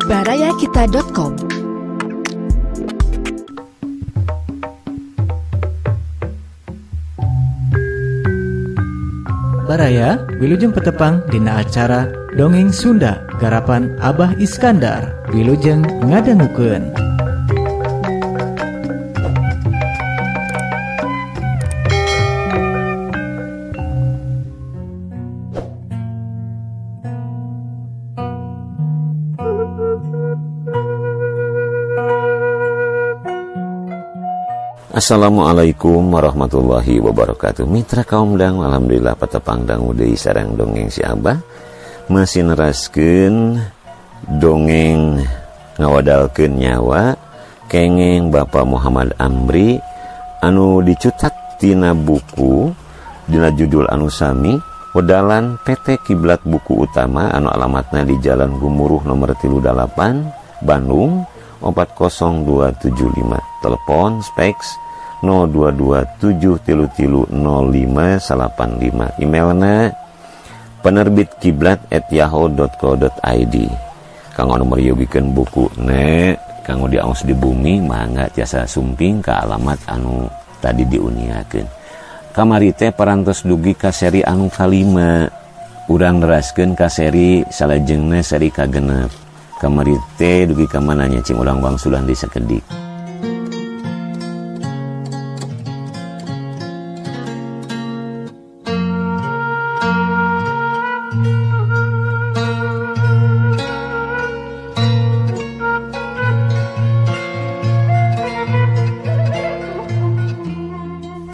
Barayakita.com. Baraya wilujeng petepang dina acara Dongeng Sunda garapan Abah Iskandar. Wilujeng ngadangukeun. Assalamualaikum warahmatullahi wabarakatuh. Mitra kaum dang, alhamdulillah patepang dangu deui sareng dongeng si Abah masih neraskeun dongeng ngawadalkeun nyawa kengeng Bapak Muhammad Amri anu dicutak tina buku dina judul anu sami wedalan PT Kiblat Buku Utama anu alamatna di Jalan Gumuruh nomor 38 Bandung 40275. Telepon speks 022 7330585. Emailna penerbitkiblat@yahoo.co.id. Kanggo anu meryogikeun buku ne kanggo diaos di bumi mangga tiasa sumping ka alamat anu tadi diuniakeun. Kamari teh parantos dugi ka seri anu kalima. Urang neraskeun ka seri salajengna seri kagenep. Kamari teh dugi ka mananya cing urang wangsulan di sakedik.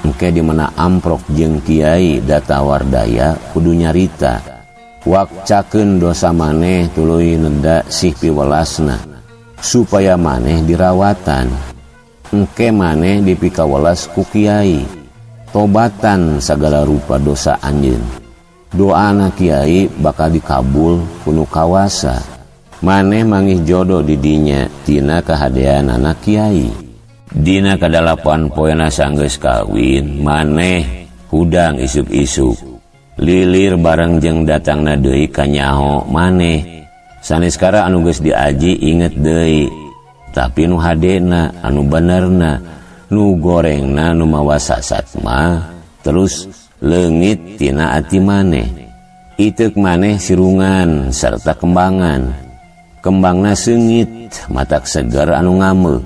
Engke di mana amprok jeung kiai data wardaya kudu nyarita. Wakcakeun dosa maneh tuluy nenda sih piwelasna supaya maneh dirawatan. Engke maneh dipikawelas ku kiai. Tobatan sagala rupa dosa anjeun. Doana kiai bakal dikabul ku nu kawasa. Maneh mangih jodoh di dinya tina kahadeanana kiai. Dina kadalapan poena sanggeus kawin maneh hudang isuk-isuk. Lilir bareng jeung datangna deui ka nyaho maneh. Sanes kara anu geus diaji inget deui. Tapi nu hadena, anu benerna, nu gorengna, nu mawa sasat mah terus leungit tina ati maneh. Iteuk maneh sirungan sarta kembangan. Kembangna seungit, matak seger anu ngameu.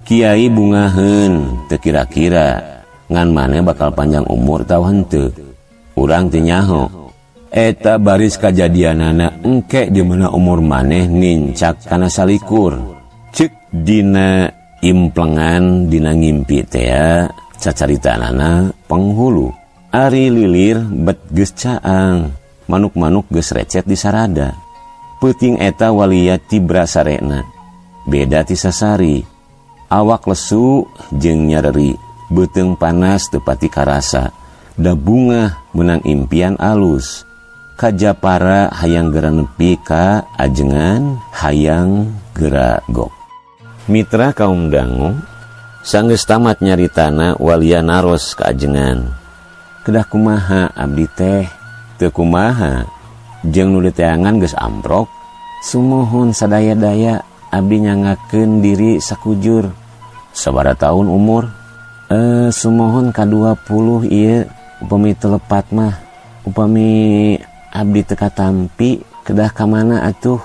Kiai bungaheun teu kira-kira ngan maneh bakal panjang umur tau henteu. Urang teu nyaho. Eta baris kajadianana engke di mana umur maneh nincak kana salikur. Ceuk dina implengan dina ngimpi tea cacaritanana penghulu. Ari lilir bet geus caang, manuk-manuk geus recet di sarada. Peuting eta walia tibra sarena. Beda ti sasari. Awak lesu jeung nyareri, beuteung panas teu pati karasa. Da bungah menang impian alus. Kajapara hayang gera nepi ka ajengan hayang gera gok. Mitra kaum dangu sanggeus tamat nyaritana walia naros ka ajengan. Kedah kumaha abdi teh? Teu kumaha jeung nu diteangan geus amprok. Sumuhun sadaya-daya abdi nyangakeun diri sakujur. Sabaraha taun umur? Sumuhun ka 20 ieu. Upami telepat mah, upami abdi teu katampi kedah ka mana atuh?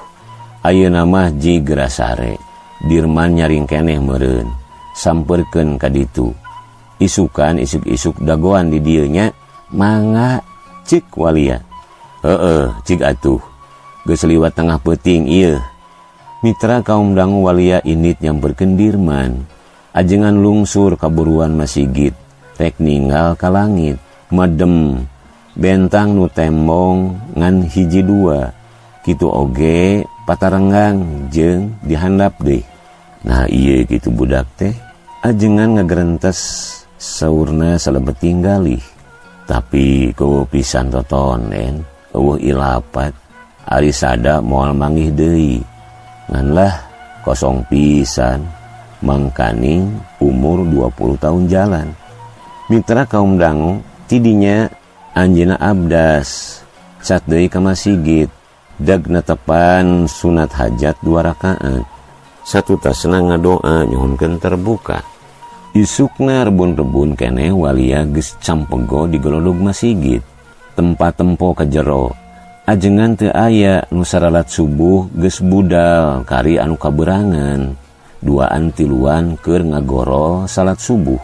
Ayeuna mah ji geura sare. Dirman nyaring keneh meureun, sampeurkeun ka ditu. Isukan isuk-isuk dagoan di dieu nya, mangga cik walia. Heueuh, cik atuh. Geus liwat tengah peuting ieu. Mitra kaum dangu walia indit nyamperkeun Dirman. Ajengan lungsur kaburuan masigit, rek ninggal ka langit. Medem bentang nu tembong ngan hiji dua kitu oge patarenggang jeung dihandap deui. Nah ieu kitu budak teh ajengan ngagerentes saurna salebet tinggalih. Tapi keueuh pisan totonen eueuh ilapat ari sada moal manggih deui. Ngan lah kosong pisan mangkaning umur 20 tahun jalan. Mitra kaum dangu tidinya anjeunna abdas cat deui ka masigit. Dag netepan sunat hajat 2 rakaat. Satutasna ngadoa nyuhunkeun terbuka. Isukna rebun-rebun keneh walia geus campego di golodog masigit. Tempat tempo ka jero. Ajengan teu aya nu saralat subuh geus budal kari anu kaberangan. Duaan tiluan keur ngagorol salat subuh.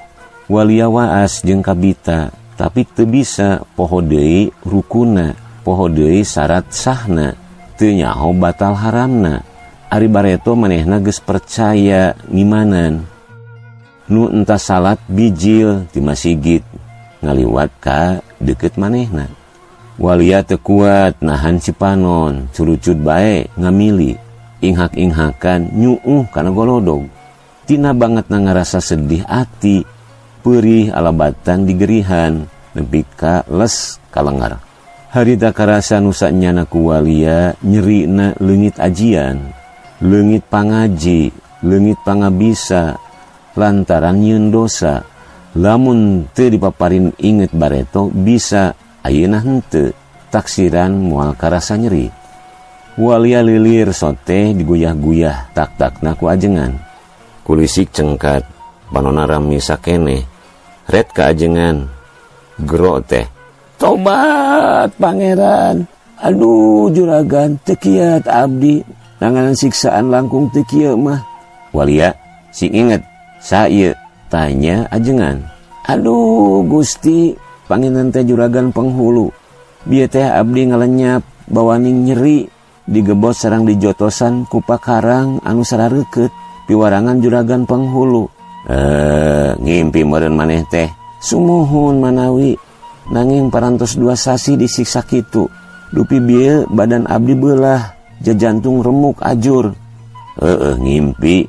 Walia waas jeung kabita, tapi teu bisa poho deui rukuna, poho deui syarat sahna. Teu nyaho batal haramna. Ari bareto manehna geus percaya ngimanan. Nu entah salat bijil ti masigit ngaliwat ka deukeut manehna. Walia teu kuat nahan cipanon, curucut bae ngamili, inghak-inghakan nyuuh kana golodog. Tina bangetna ngarasa sedih ati, peurih alabatan digerihan nepi ka les kalengar. Harita karasa nu sanyana ku walia nyerina leungit ajian, leungit pangaji, leungit pangabisa lantaran nyieun dosa. Lamun teu dipaparin inget bareto bisa ayeuna henteu, taksiran moal karasa nyeri. Walia lilir sote diguyah-guyah tak-takna ku ajengan. Kulisik cengkat, panona rami sakeneh. Ret ka ajengan, gero teh. Tobat pangeran, aduh juragan teu kiat abdi, nanganan siksaan langkung teu kieu mah. Walia, sing inget, saeu tanya ajengan. Aduh Gusti, panginten teh juragan penghulu. Bieu teh abdi ngalenyap bawaning nyeri, digebot sareng dijotosan ku pakarang anu sarareukeut piwarangan juragan penghulu. Ngimpi meureun maneh teh. Sumuhun manawi nanging parantos 2 sasi disiksa kitu. Dupi bieu badan abdi beulah, jajantung remuk ajur. Ngimpi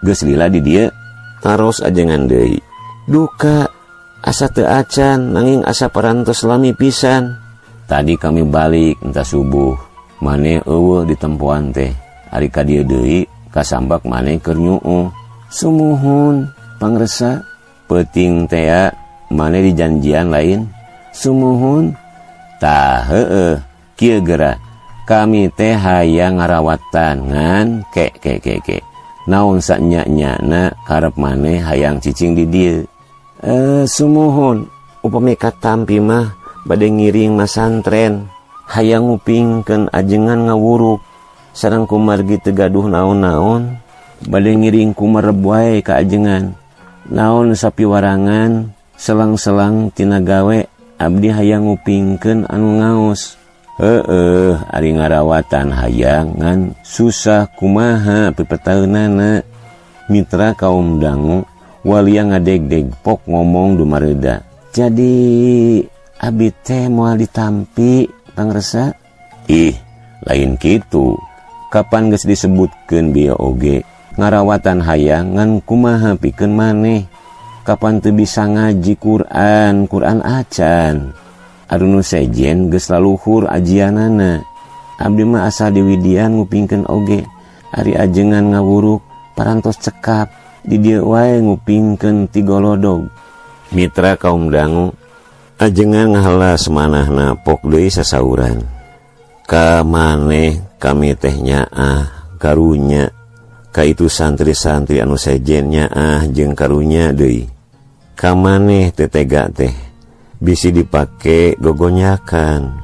geus lila di dieu. Taros ajengan deui. Duka asa teu acan nanging asa parantos lami pisan. Tadi kami balik entah subuh, maneh eueuh di tempoan teh. Ari ka dieu deui kasambak maneh keur nyuuh. Sumuhun pangresa peuting tea maneh dijanjian lain. Sumuhun tah heueuh kieu geura kami teh hayang ngarawatan ngan ke ke ke ke. Naon sanya-nyana karep maneh hayang cicing di dieu. Sumuhun upami katampi mah bade ngiring masantren hayang ngupingkeun ajengan ngawuruk sareng kumargi teu gaduh naon-naon bade ngiring kumereb wae ka ajengan. Naon sapiwarangan selang-selang tina gawe abdi hayang ngupingkeun anu ngaos. Heueuh ari ngarawatan hayang ngan susah kumaha pipetaeunana. Mitra kaum dangu walia ngadegdeg pok ngomong dumareuda. Jadi abdi teh moal ditampi pangresa? Ih, lain kitu. Kapan geus disebutkeun bieu oge ngarawatan hayang ngan kumaha pikeun maneh? Kapan teu bisa ngaji Quran, Quran acan. Anu sejen geus laluhur ajianana. Abdi mah asa diwidian ngupingkeun oge. Ari ajengan ngawuruk parantos cekap di dieu wae ngupingkeun ti golodog. Mitra kaum dangu ajengan ngahelas manahna pok deui sasauran. Ka maneh kami teh nyaah karunya ka itu santri-santri anu sejen nyaah jeung karunya deui. Ka maneh teh tega teh bisi dipake gogonyakan,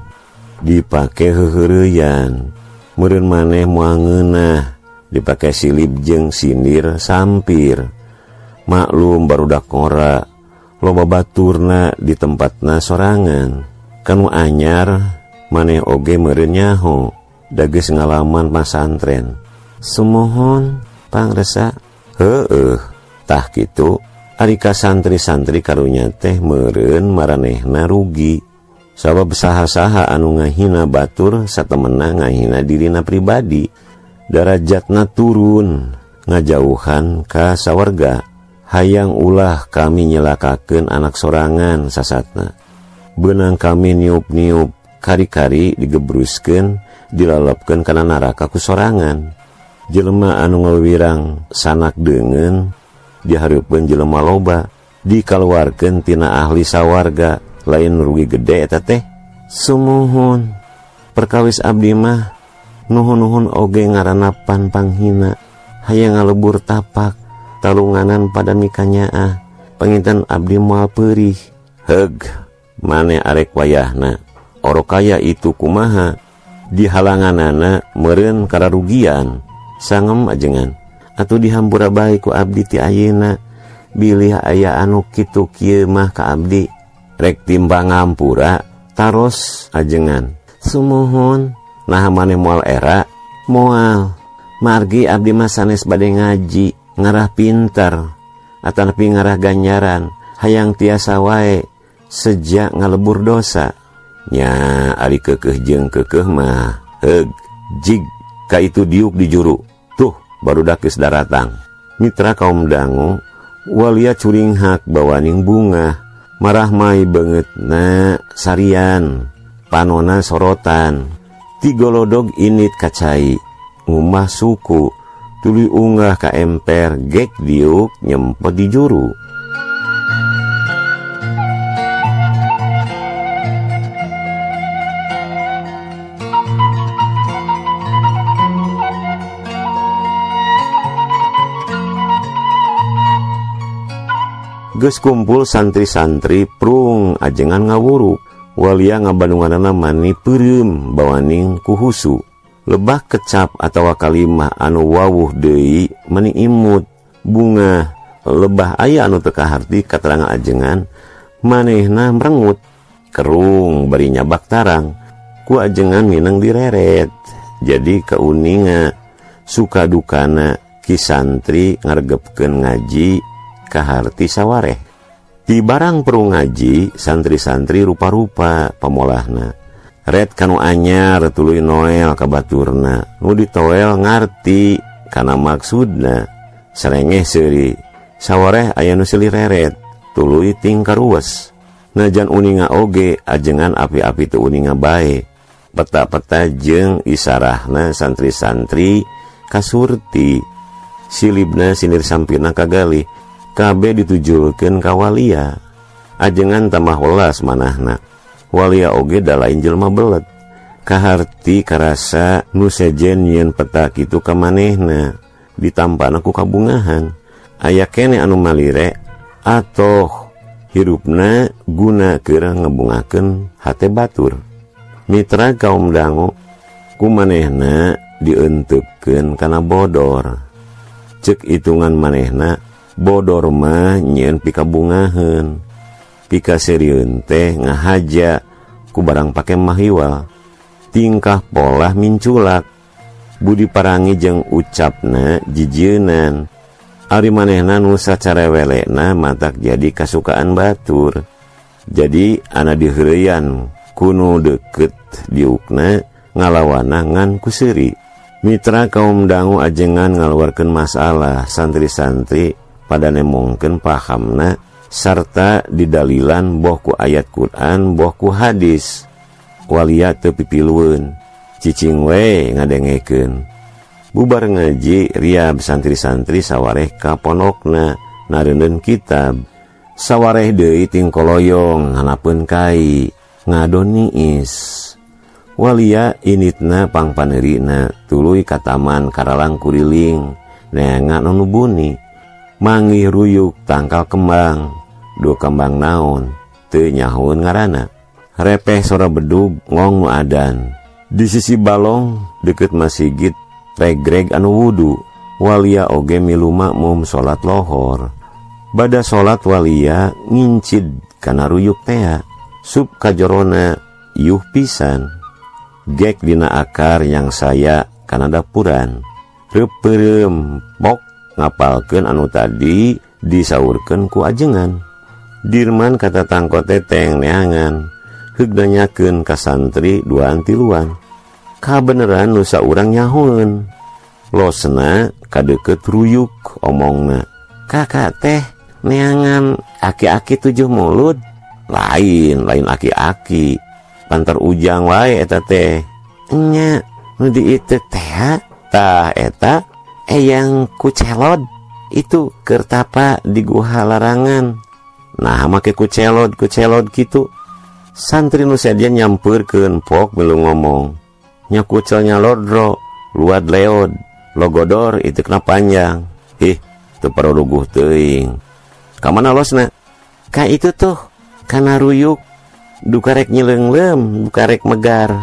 dipake heuheureyan, meureun maneh moal ngeunah, dipake silib jeung sindir sampir. Maklum barudak ngora, loba baturna di tempatna sorangan. Kanu anyar maneh oge meureun nyaho, da geus ngalaman pasantren. Sumuhun pangresa, heueuh, tah kitu. Ari ka santri-santri karunya teh meureun maranehna rugi. Sabab saha-saha anu ngahina batur satemena ngahina dirina pribadi. Darajatna turun ngajauhan ka sawarga. Hayang ulah kami nyelakakeun anak sorangan sasatna. Beunang kami niup-niup kari-kari digebruskeun dilalapkeun kana naraka ku sorangan. Jelema anu ngawirang sanak deungeun dihareupeun jelema loba dikaluarkeun tina ahli sawarga, lain rugi gede eta teh. Sumuhun perkawis abdi mah Nuhun-nuhun oge ngaranna pan panghina hayang ngalebur tapak talunganan pada mikanyaah panginten abdi moal peurih. Heug maneh arek wayahna orokaya itu kumaha dihalanganana meureun kararugian sangem ajengan atuh dihampura bae ku abdi ti ayeuna bilih aya anu kitu kieu mah ka abdi rek timbang ngampura taros ajengan sumuhun. Nah maneh moal era moal margi abdi mah sanes bade ngaji ngarah pinter atanapi ngarah ganjaran hayang tiasa wae sejak ngalebur dosa nya ari keukeuh jeung keukeuh mah heug jig ka itu diuk di juru tuh barudak geus daratang. Mitra kaum dangu walia curinghak bawaning bunga marahmai beungeutna sarian panona sorotan tigolodog init kacai ngumah suku tuluy unggah ka emper gek diuk nyempot di juru. Geus kumpul santri-santri prung ajengan ngawuruk walia ngabandunganana mani peureum bawaning kuhusu lebah kecap atawa kalimah anu wawuh deui mani imut bunga lebah aya anu teu kaharti katerangan ajengan manehna merengut kerung bari nyabak tarang ku ajengan mineng direret jadi kauninga suka dukana ki santri ngaregepkeun ngaji kaharti sawareh. Di barang perung ngaji santri-santri rupa-rupa pamolahna ret kanu anyar tuluy noel kabaturna nu ditoel ngarti kana maksudna serengeh seuri sawareh aya nu seuli reret tuluy tingkaruwes najan uninga oge ajengan api-api teu uninga bae peta-peta jeung isarahna santri-santri kasurti silibna sinir sampirna kagali kabeh ditujulkeun ka walia ajengan tambah welas manahna walia oge da lain jelema belet kaharti karasa nu sejen nyeun peta kitu ka manehna ditampana ku kabungahan aya kene anu malire atoh hirupna guna keur ngebungakeun hate batur. Mitra kaum dangu ku manehna dieunteukeun kana bodor ceuk hitungan manehna bodor mah nyieun pikabungaheun pikaserieun teh ngahaja ku barang pake mahiwal tingkah polah minculak budi parangi jeung ucapna jijieunnan ari manehna nu sacarewelena matak jadi kasukaan batur jadi ana diheureyan kunu deukeut diukna ngalawana ngan ku seuri. Mitra kaum dangu ajengan ngaluarkeun masalah santri-santri pada nemongkeun pahamna sarta didalilan boh ku ayat Quran boh ku hadis walia teu pipilueun cicing we ngadengekeun bubar ngaji riab santri-santri sawareh ka pondokna nareuneun kitab sawareh deui tingkoloyong nganapeun kai ngadon niis walia initna pangpaneurina tuluy ka taman karalang kuriling neangan anu buni manggih ruyuk tangkal kembang dua kembang naon teu nyahoeun ngaranna repeh sora bedug ngong nu adan di sisi balong deukeut masjid regreg anu wudu walia oge milu makmum salat lohor bada salat walia ngincid kana ruyuk tea sup kajorona yuh pisan gek dina akar yang saya kana dapuran reupeurem pok ngapalkeun anu tadi disaurkeun ku ajengan Dirman kata tangko teteng neangan heug nanyakeun ka santri duaan tiluan kabeneran nu saurang nyahoeun losna kadeukeut ruyuk omongna kakak teh neangan aki-aki 7 mulut lain lain aki-aki pantar ujang wae eta teh nya nu diieu teh tah eta eyang kucelod itu kertapa di guha larangan nah make kucelod kucelod kitu santri nu sejen nyampeurkeun pok milu ngomong Nyakucelnya lodro, luad leod, logodor itekna panjang. Ih, teu paroruguh teuing. Ka mana losna? Ka itu tuh, kana ruyuk, duka rek nyileungleum, duka rek megar.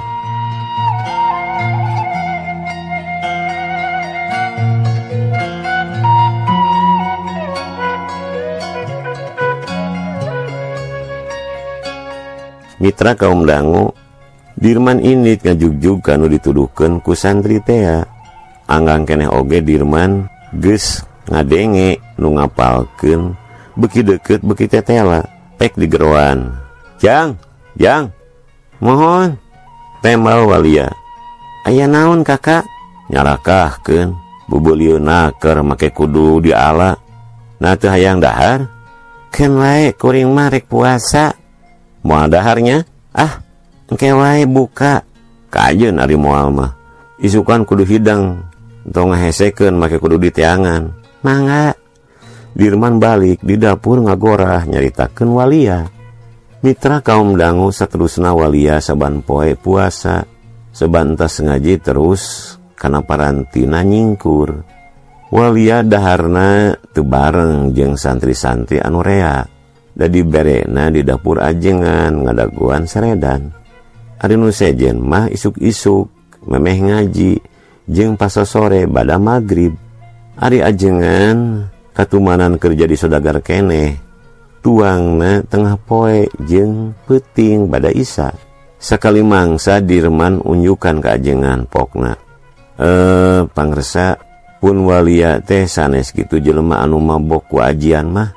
Mitra kaum dangu, Dirman indit ngajugjug kanu dituduhkeun ku santri tea. Anggang keneh oge Dirman geus ngadenge nu ngapalkeun beuki deukeut beuki tetela, pek digeroan. "Jang, jang." "Mohon." Tembal walia. "Aya naon, Kakak?" Nyarakahkeun, bubulieun naker make kudu diala. "Nah teu hayang dahar?" "Keun wae kuring mah rek puasa." "Moal daharnya?" "Ah, engke wae buka." Kajeun ari moal mah. Isukan kudu hidang, tong ngahesekeun make kudu diteangan. "Mangga." Dirman balik di dapur ngagorah nyaritakeun walia. Mitra kaum dangu saterusna walia saban poe puasa, sabantas ngaji terus kana parantina nyingkur. Walia daharna teu bareng jeung santri-santri anu rea. Da diberena di dapur ajengan ngadaguan seredan. Ari nu sejen mah isuk-isuk memeh ngaji jeung pasosore bada magrib. Ari ajengan katumanan kerja di sodagar keneh, tuangna tengah poe jeung peuting bada isa. Sakali mangsa Dirman unjukan ka ajengan pokna. Pangresa pun walia teh sanes kitu jelema anu mabok ku ajian mah.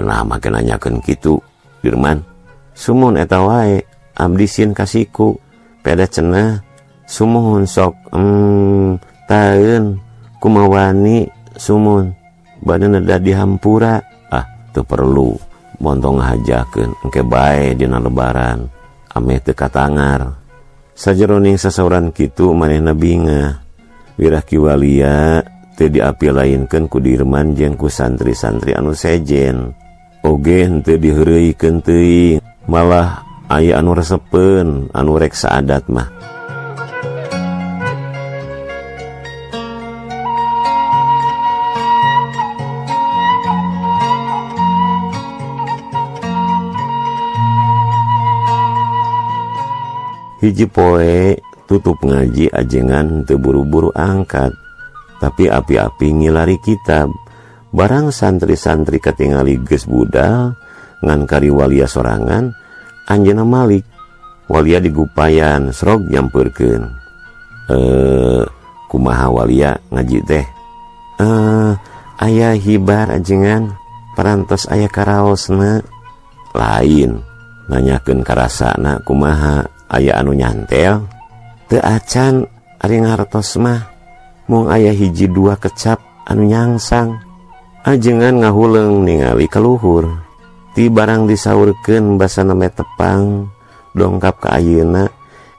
Nah make nanyakeun kitu Dirman. Sumun eta wae abdi sieun kasiku peda cenah sumuhun sok taeun kumawani sumun badan da dihampura. Ah, teu perlu montong ngahajakeun engke bae dina lebaran ameh teu katangar. Sajeroning sasauran kitu manehna bingah. Wirah ki walia teu diapilainkeun ku Dirman jeung ku santri-santri anu sejen. Oge henteu diheureuykeun teuing, malah aya anu resepeun anu rek saadat mah. Hiji poe tutup ngaji ajengan teu buru-buru angkat, tapi api-api ngilari kitab. Barang santri-santri katingali geus budal ngan kari walia sorangan, anjeunna malik. Walia digupayan srog nyampeurkeun. Kumaha walia ngaji teh? Aya hibar ajengan, parantos aya karaosna. Lain nanyakeun karasana kumaha, aya anu nyantel? Teu acan ari ngartos mah, mung aya hiji dua kecap anu nyangsang. Ajengan ngahuleung ningali kaluhur. Ti barang disaurkeun basana me tepang dongkap ka ayeuna,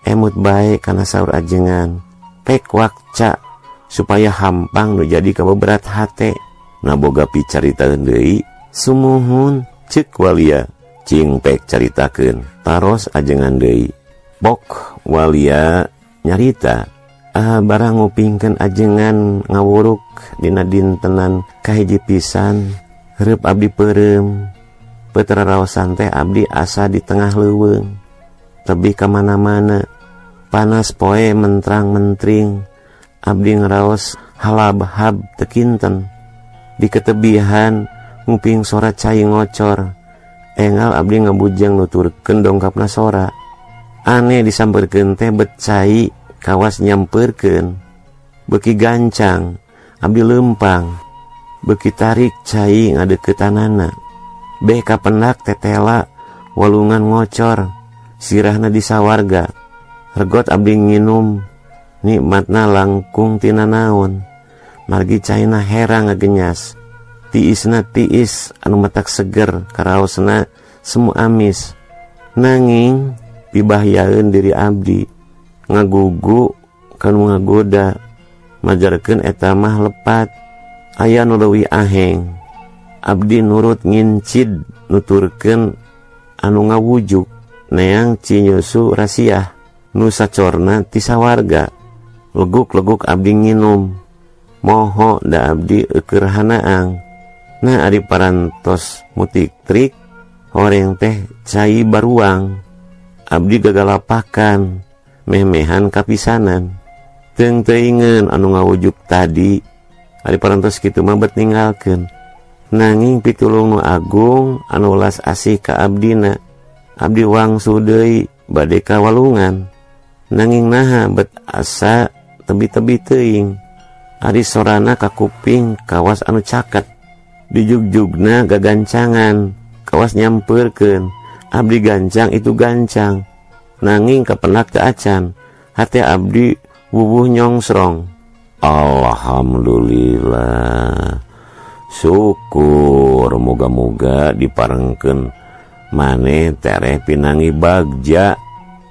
emut bae kana saur ajengan. Pek wakca supaya hampang nu jadi kabeberat hate. Na boga picaritaeun deui, sumuhun ceuk walia. Cing pek caritakeun, taros ajengan deui. Bok walia nyarita, barang ngupingkeun ajengan ngawuruk dina dintenan kahiji pisan, reup abdi peureum. Peteraraosan teh abdi asa di tengah leuweung, tebih ka mana-mana. Panas poe mentrang-mentring, abdi ngaraos halab-hab teu kinten. Di ketebihan nguping sora cai ngocor, engal abdi ngabujang nuturkeun dongkapna sora. Aneh disamperkeun teh bet cai kawas nyamperkeun. Beuki gancang abdi leumpang, beuki tarik cai ngadeuketanana. Beh kapendak tetela walungan ngocor, sirahna di sawarga. Regot abdi nginum, nikmatna langkung tina naon. Margi caina hera ngagenyas, tiisna tiis anu matak seger, karaosna semu amis. Nanging pibahyaeun diri abdi, ngagugu kanu ngagoda, majarkeun eta mah lepat. Aya nu leuwih aheng, abdi nurut ngincid nuturkeun anu ngawujuk, neang cinyusu rasiah. Nu sacorna ti sawarga. Leguk-leguk abdi nginum. Moho da abdi eueur hanaang. Nah ari parantos mutik trik horeng teh cai baruang. Abdi gagalapakan meh-mehan kapisanan. Teung teuingeun anu ngawujuk tadi. Ari parantos kitu mah bet ninggalkeun. Nanging pitulung nu agung anu ulas asih ka abdina. Abdi wangsul deui bade ka walungan. Nanging naha bet asa tebi-tebi teuing. Ari sorana ka kuping kawas anu caket. Dijugjugna gagancangan, kawas nyampeurkeun. Abdi gancang itu gancang. Nanging kapenak teu acan. Hate abdi wuwuh nyongsrong. Alhamdulillah. Syukur moga-moga diparengkeun maneh tereh pinangi bagja.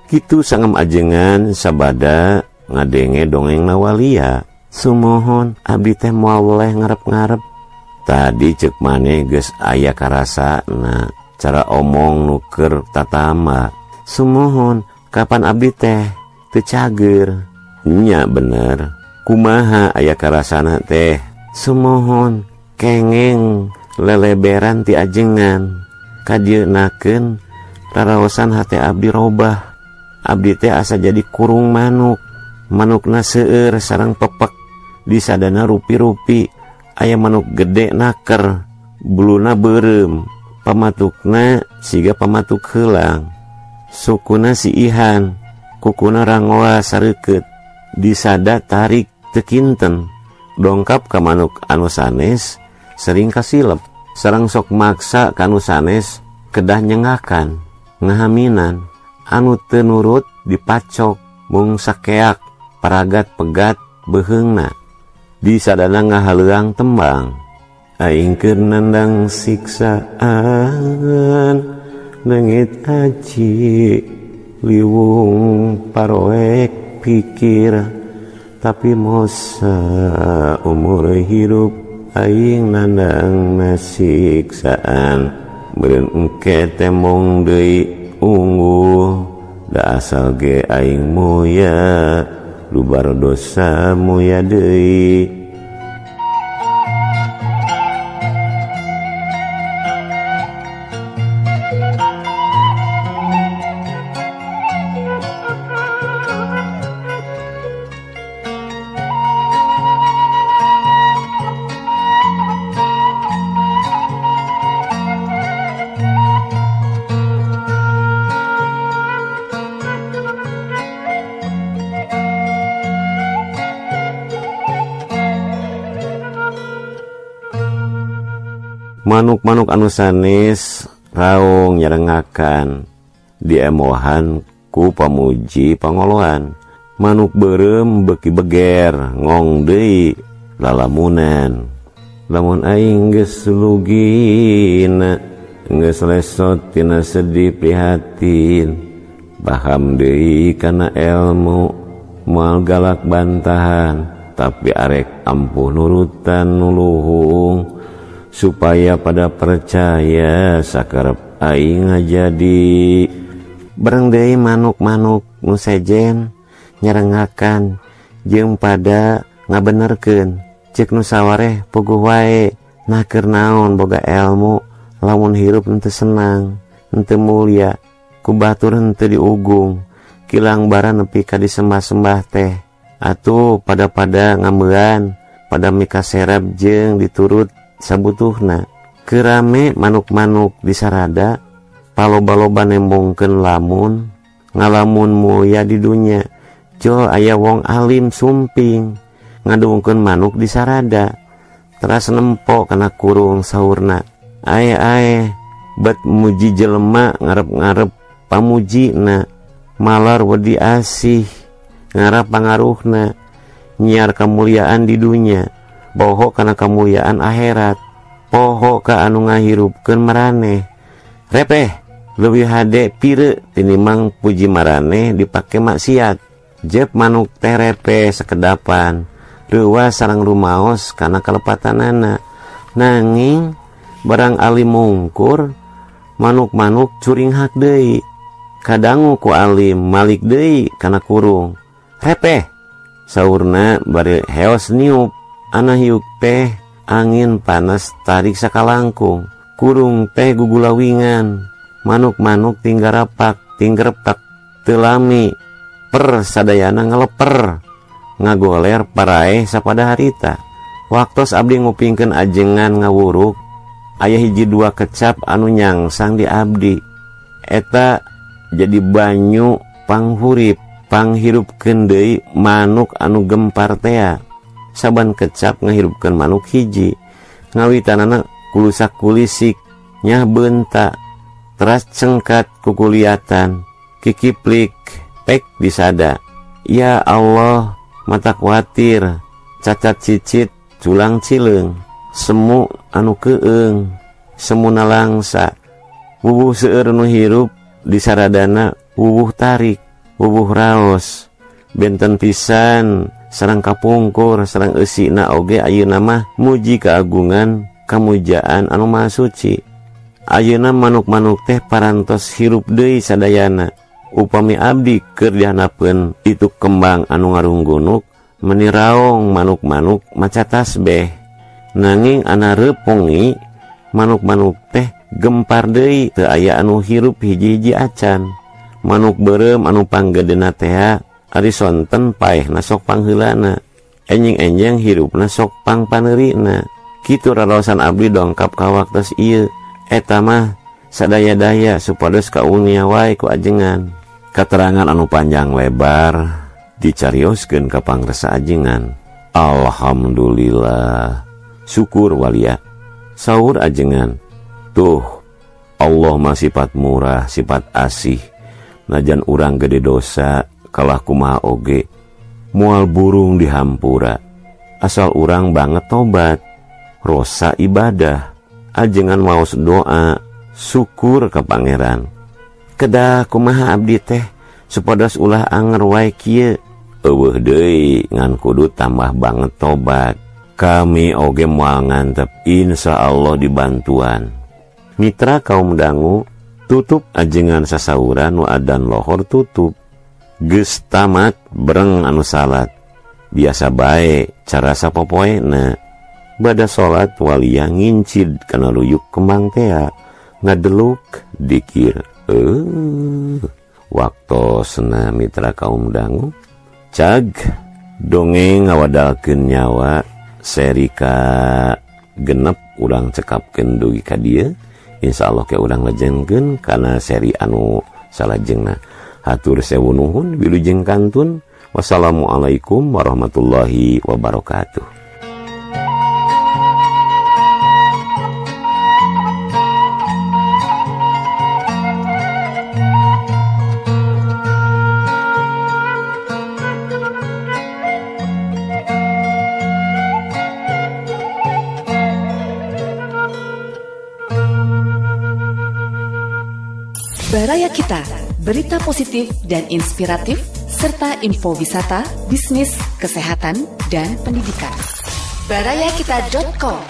Kitu sangem ajengan sabada ngadenge dongeng nawalia. Sumohon abdi teh moal weleh ngarep-ngarep. Tadi cek maneh geus aya karasana cara omong nu keur tatama. Sumohon kapan abdi teh teu cager. Nya bener. Kumaha aya karasana teh? Sumohon kengeng leleberan ti ajengan. Kadieunakeun raraosan hate abdi robah. Abdi teh asa jadi kurung manuk. Manukna seueur sareng pepek. Disadana rupi-rupi. Aya manuk gede naker, buluna beureum, pamatukna siga pamatuk heulang. Sukuna si Ihan, kukuna rangoa sareukeut. Disada tarik teu kinten. Dongkap ka manuk anu sanes sering kasilep. Sareng sok maksa ka anu sanes kedah nyengakan, ngahaminan. Anu teu nurut dipacok mung sakeak, paragat pegat beuheungna. Disadana ngahaleuang tembang. Aing keur nandang siksaan, leungit aji liwung paroek pikir. Tapi mosa umur hirup aing nandang siksaan. Meureun engke temong deui unggul, da asal ge aing moya lubar dosa moya deui. Manuk-manuk anu sanes raung nyarengakan diemohan ku pamuji pangolohan. Manuk beureum beuki beger ngong deui lalamunan. Lamun aing geus lugina geus lesot tina sedih prihatin, paham deui kana elmu moal galak bantahan, tapi arek ampuh nurutan nuluhung supaya pada percaya sakarep aing ngajadi. Bareng deui manuk-manuk nu sejen nyarengakan jeung pada ngabenerkeun. Ceuk nu sawareh puguh wae, nah keur naon boga elmu lamun hirup henteu senang, henteu mulia, ku batur henteu diugung, kilang bara nepi ka disembah-sembah teh. Atuh pada-pada ngameuan, pada mikaserap jeung diturut sabutuhna. Kerame manuk-manuk disarada, paloba-loba nembongkeun lamun, ngalamun mulia di dunya. Jol aya wong alim sumping, ngadungkeun manuk disarada, teras nempo kana kurung saurna. Ae-ae, bet muji jelema ngarep-ngarep pamujina, malar wedi asih, ngarap pangaruhna, nyiar kemuliaan di dunya, boho kana kemuliaan akhirat, poho ka anu ngahirupkeun maraneh. Repeh, leuwih hade pire tinimang puji maraneh dipake maksiat. Jep manuk teh repeh sekedapan, reuwas sareng rumaos kana kalepatanana. Nanging barang ali mungkur, manuk-manuk curing hak deui. Kadangu ku Alim malik deui kana kurung. Repeh saurna bari heos niup. Ana hiuk teh angin panas tarik sakalangkung. Kurung teh gugulawingan. Manuk-manuk tinggarapak, tinggerepak, teu lami. Per sadayana ngeleper. Ngagoler paraeh sapada harita. Waktos abdi ngupingkeun ajengan ngawuruk, aya hiji dua kecap anu nyangsang di abdi. Eta jadi banyu panghurip, panghirupkeun deui manuk anu gempar tea. Saban kecap ngahirupkeun manuk hiji. Ngawitanana kulusak kulisik, nyah beunta, teras cengkat kukuliatan, kikiplik, pek disada. Ya Allah, mata kuatir, cacat cicit, culang cileung, semu anu keung, semu nalangsa, wubuh seueur nu hirup disaradana wubuh tarik, wubuh raos, benten pisan sareng kapungkur sareng eusina oge ayeuna mah muji keagungan kamujaan anu maha suci. Ayeuna manuk-manuk teh parantos hirup deui sadayana. Upami abdi keur dihanapeun itu kembang anu ngarunggunuk meni raong manuk-manuk maca tasbeh. Nanging ana reupongi manuk-manuk teh gempar deui, teu aya anu hirup hiji-hiji acan. Manuk beureum anu panggedena tea ari sonten paehna sok pangheulana, enjing-enjing hirupna sok pangpaneurina. Kitu raraosan abdi dongkap ka waktos ieu. Eta mah sadaya-daya supados kaunia wae ku ajengan. Katerangan anu panjang lebar dicarioskeun ka pangresa ajengan. Alhamdulillah, syukur walia. Saur ajengan, tuh Allah mah sifat murah, sifat asih. Najan urang gede dosa kalah kumaha oge, moal burung dihampura. Asal urang banget tobat, rosa ibadah. Ajengan maos doa, syukur ka pangeran. Kedah kumaha abdi teh supados ulah anger wae kieu. Eueuh deui ngan kudu tambah banget tobat. Kami oge moal ngantep, insyaallah dibantuan. Mitra kaum dangu, tutup ajengan sasauran nu adan lohor tutup. Geus tamat breng anu salat. Biasa bae cara sapopoena. Bada salat walia ngincid kana ruyuk kembang tea, ngadeluk dikir. Waktosna mitra kaum dangu, cag dongeng ngawadalkeun nyawa seri ka genep urang cekapkeun dugi ka dieu. Insyaallah ke urang lejengkeun kana seri anu salajengna. Hatur sewu nuhun, wilujeng kantun. Wassalamualaikum warahmatullahi wabarakatuh. Baraya Kita, berita positif dan inspiratif, serta info wisata, bisnis, kesehatan, dan pendidikan. Barayakita.com.